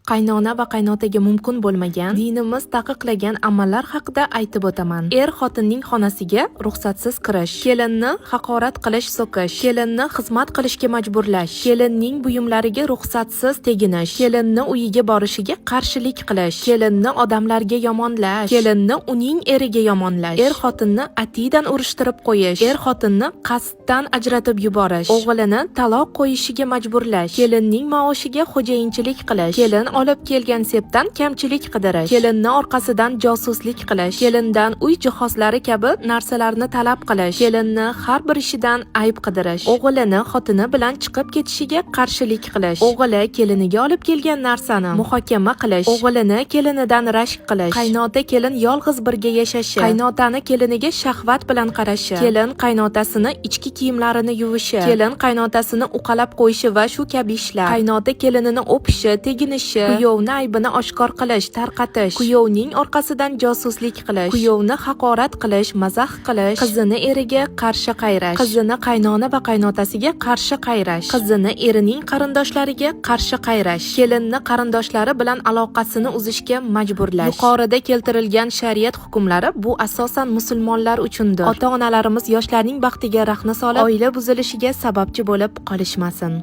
Qaynona va qaynotaga mumkin bo'lmagan, dinimiz taqiqlagan amallar haqida aytib o'taman. Er xotinning xonasiga ruxsatsiz kirish, kelinni haqorat qilish, so'kish, kelinni xizmat qilishga majburlash, kelinning buyumlariga ruxsatsiz teginish, kelinni uyiga borishiga qarshilik qilish, kelinni odamlarga yomonlash, kelinni uning eriga yomonlash, er xotinni atidan urushtirib qo'yish, er xotinni qasddan ajratib yuborish, o'g'lini taloq qo'yishiga majburlash, kelinning maoshiga xo'jayinchilik qilish, kelin olib kelgan sepdan kamchilik qidirish, kelinni orqasidan josuslik qilish, kelindan uy jihozlari kabi narsalarni talab qilish, kelinni har bir ishidan ayb qidirish, o'g'lini xotini bilan chiqib ketishiga qarshilik qilish, o'g'li keliniga olib kelgan narsani muhokama qilish, o'g'lini kelinidan rashk qilish, qaynota kelin yolg'iz birga yashashi, qaynotani keliniga shahvat bilan qarashi, kelin qaynotasini ichki kiyimlarini yuvishi, kelin qaynotasini uqalab qo'yishi va shu kabi ishlar, qaynota kelinini o'pishi, teginishi, kuyovni aybini oshkor qilish, tarqatish, kuyovning orqasidan josuslik qilish, kuyovni haqorat qilish, mazax qilish, qizini eriga qarshi qayrash, qizini qaynona va qaynotasiga qarshi qayrash, qizini erining qarindoshlariga qarshi qayrash, kelinni qarindoshlari bilan aloqasini uzishga majburlash. Yuqorida keltirilgan shariat hukmlari bu asosan musulmonlar uchundir. Ota-onalarimiz yoshlarning baxtiga rahna solib, oila buzilishiga sababchi bo'lib qolishmasin.